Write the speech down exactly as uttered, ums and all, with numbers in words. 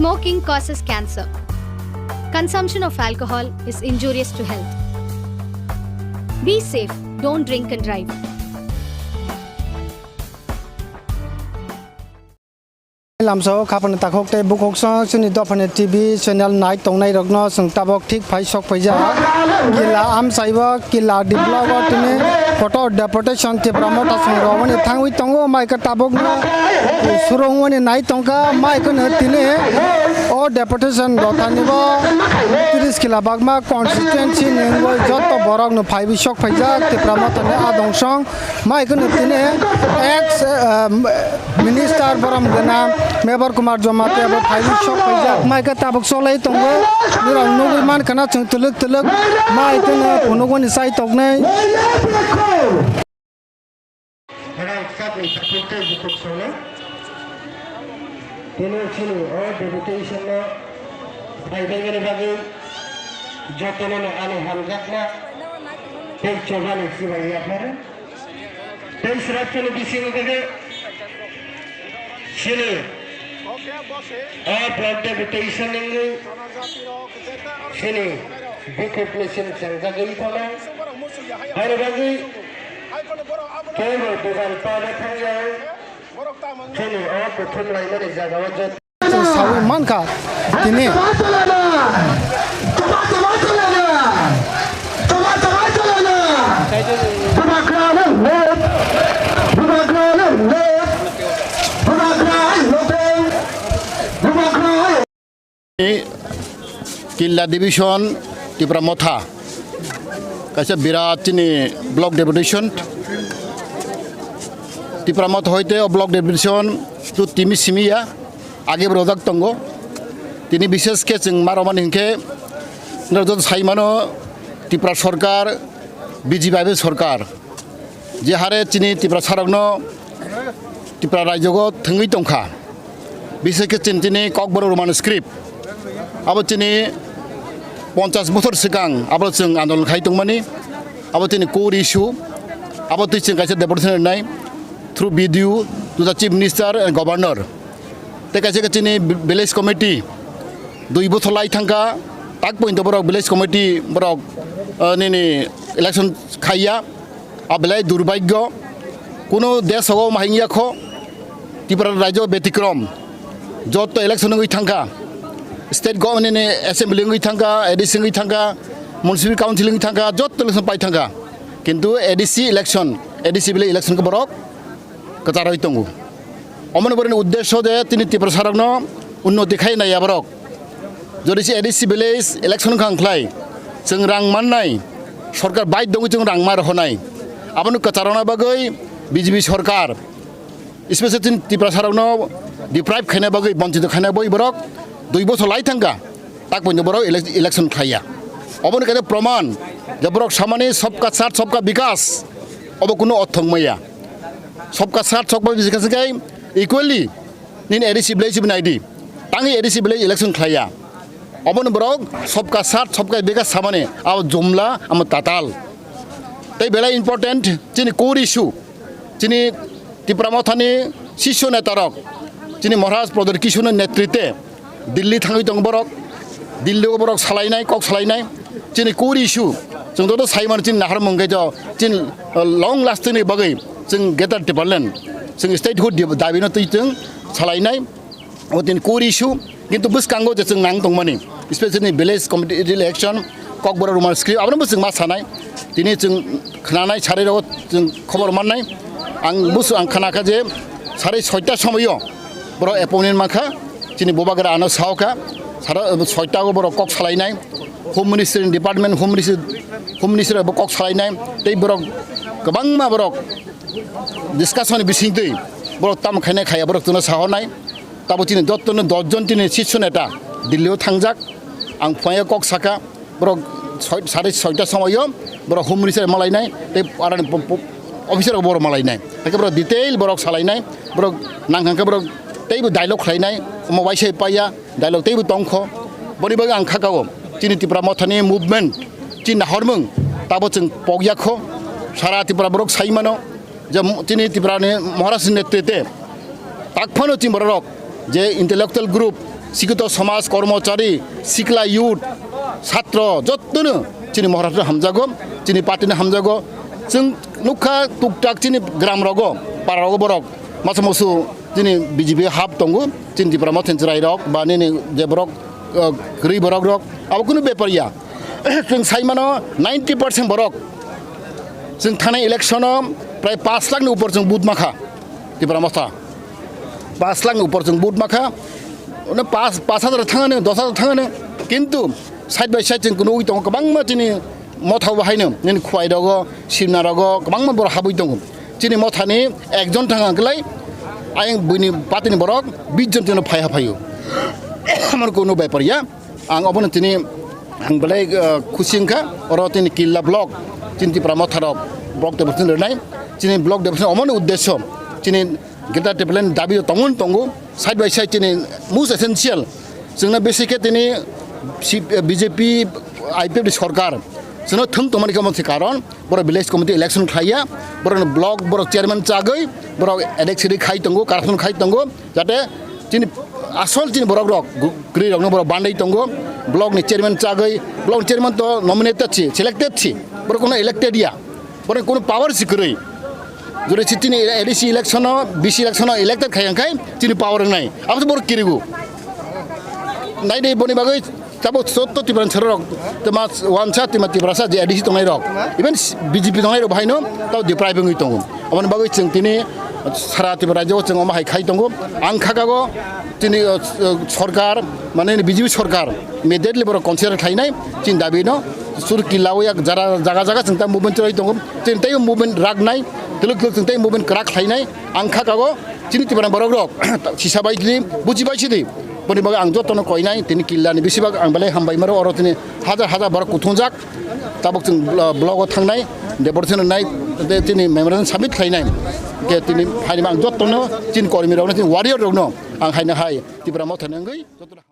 Smoking causes cancer. Consumption of alcohol is injurious to health. Be safe, don't drink and drive. Lamsao khapani takhuk tei bukhuk song chini dophani T V channel nai tongnai rokno chwng tabok thik phai sok phaijak. Kila amchaibo kila D block o tini kotor deputation Tipra Motha chwng romani thangwi tongo, mai khe tabukno surungmani nai tongkha, mai kheno tini o deputation dothani bo tris kila bagma constituency ni wngwi joto borokno phaiwi sok phaijak Tipra Mothani adong song. Mai kheno tini ex, eh, minister borom gana Mebar Kumar Jamatia bo phaiwi sok paijak. Mai khe tabuk cholai tongo. Nirok nugwi man khana chwng twlwk twlwk. Mai kheno phunugmani chai toknai. Rang sakni sakni tei bukhuk solo. Tini chini o deputation no phaibaimani bagwi jotono no ani hamjakma tei chobani chibai yaphar. Tei srapchani bisingo khe chini o block deputation wngwi chini bukhuk machine chengjagwi thangkha. Haini bagwi kebo dogan pano thangya chini o kuthum laimani jagao jot. Chwng sawi mankha tini. Killa Division, Tipra Motha, kaisa birat chini block deputation. Tipra Motha hoite o block deputation tu timi simiya. Age bo rojak tongo. Tini bishes khe chwng ma romani hinkhe norok joto sai mano Tipra sorkar, B J P bai bai sorkar. Je hare chini Tipra sarokno Tipra raijogo thwngwi tongkha. Bishes khe chini, chini Kokborok Roman script. Abo chini ponchas bothor swkang abo chwng andolon khai tongmani. Abo chini core issue. Abo twi chwng kaisa deputation rwnai through B D O to the Chief Minister and Governor. Tei kaisa khe chini village committee dui bothor lai thangkha, tak pointo borok village committee borok, ah, nini election khaiya, a belai durbhagyo. Kuno desh o ma hingya kho, Tripura rajyo betikrom, jotto election wngwi thangkha, state government ni assembly wngwi thangkha, A D C wngwi thangkha, municipal council wngwi thangkha, jotto election pai thangkha, kintu A D C election, A D C village election khe borok kwcharwi tongo. Omoni borokni uddesyo je tini Tiprasarokno unnoti khai naiya borok. Jodi se A D C village election wngkha wngkhlai, chwng rang mannai, sorkar baidhyo wngwi chwng rang ma rohornai. Abono kwcharona bagwi B J P sorkar, especially chini Tiprasarokno deprive khaina bagwi, bonchito khaina bagwi borok dui bochor lai thangkha, tak pointo borok ele-, election khlaiya. Oboni kaisa proman je borok samani sabka saath sabka bikas, obo kunu ortho wngmaya. Sabka saath sabka bikas khe equally nini A D C village bo naidi, tangwi A D C village election khlaiya. Oboni borok sabka saath sabka bikas samani abo jumla amo tatal. Tei belai important chini core issue, chini Tipra Mothani sisyo netarok, chini Maharaj Pradyot Kishorni netrite Delhi thangwi tongo borok. Delhi o borok salainai, kok salainai. Chini core issue, chwng joto sai mano chini naharmung khe jo, chini, uh, long lasting ni bagwi chwng Greater Tipraland, chwng statehood di-, dabi no twi chwng salainai. O tini core issue, kintu bwskango je chwng nang tongmani, especially village committee election, Kokborok Roman script, abono bo chwng ma sanai. Tini chwng khnanai, sarai rogo chwng khobor mannai. Ang busu ang khnakha je sarai soita somoyo borok appointment mankha, chini bubagra ano saokha, sara soita o borok kok salainai, Home Ministry department, Home Ministry, Home Ministry bo kok salainai, tei borok kwbangma borok discussion bisingtwi borok tamo khainai khaiya borok chwngno sahornai. Tabo chini jottono dosh jon chini sisyo neta Delhi o thangjak. Ang phwaya kok saka, borok soi-, sare soita somoyo borok Home Minister malainai, tei arani po-, po-, officer rok borok malainai. Haikhe borok detail borok salainai, borok nang hangkhe borok teibo dialogue khlainai, omo waisa paiya dialogue teibo tongkho. Boni bagwi ang khakao chini Tipra Mothani movement, chini nahormung tabo chwng pokya kho. Sara Tipra borok sai mano. Je mo-, chini Tripura ni Maharaj ni netrite tak phano chini borok rok je intellectual group, Sikito somaj, kormochari, sikla youth, satro, jottono chini Moharathno hamjago, chini party no hamjago. Chwng nukha tuktak chini gram rogo, para rogo borok, masa musu chini B J P hap tongo, chini Tipra Motha ni chwrai rok, ba nini je borok, uh, kwrwi borok rok, abo kunu bepar ya. Chwng sai mano ninety percent borok, chwng thanai election o prai pash lakh ni upor chwng vote makha, Tipra Motha. Pash lakh ni upor chwng vote makha. Ono pash, pash hajar thangano, dos hajar thangano. Kintu side by side chwng kunu ui tongo, kwbangma chini Motha bo haino, nini Khwai rogo, Simna rogo, kwbangma borok habwi tongo. Chini Motha ni ekjon thang ang klai, ayang buini party ni borok bish jon tino phai ha phaio. Amar kunu bepar ya. Ang obono tini ang belai, uh, khusi wngkha. Oro tini Killa block, chini Tipra Motha rok block development rwnai. Chini block development omono uddesyo. Chini Greater Tipraland dabi tongo tongo. Side by side chini most essential. Chwngno besi khe tini C-, B J P, I P F T sorkar. Chwngno thwng tongmani khe omo se karon. Borok village committee election khlaiya. Borok block, borok chairman chagwi. Borok edik sedik khai tongo, corruption khai tongo. Jate chini asol chini borok rok gu-, kwrwi rokno borok bandai tongo. Block ni chairman chagwi, block ni chairman to nominated si, selected si. Borok kono elected ya. Borok kono power si kwrwi. Jore si chini A D C election o, B C election o elected khai khai chini power wngnai. Abo to borok kirigo. Nai dei boni bagwi Tabuk sotto Tiprasa rok, tama wansa tima Tiprasa je A D C tongnai rok, even B J P tongnai rok bahaino tau deprive wngwi tongo. Aboni bagwi chwng tini sara Tripura rajyo chwng omo hai khai tongo. Ang khakago tini, uh, uh, sorkar, mane B J P sorkar immediately borok consider khlainai chini dabi no sur kila o yak jara jaga jaga chwng ta movement chwrai tongo. Chini tei movement raknai, teluk teluk chwng tei movement kwrak khlainai. Ang khakago chini Tripura borok rok sisa bai di, buji bai sidi. Boni bagwi ang jotono koinai, tini Killani bisibak ang belai hambai maro, oro tini hajar hajar borok kuthungjak, tabuk chwng blo-, blogo thangnai, deportation nai, tei tini memorandum submit khlainai. Ke tini haini ang jotono chini kormi rokno, chini warrior rokno ang haino hai Tipra Mothani wngwi jotono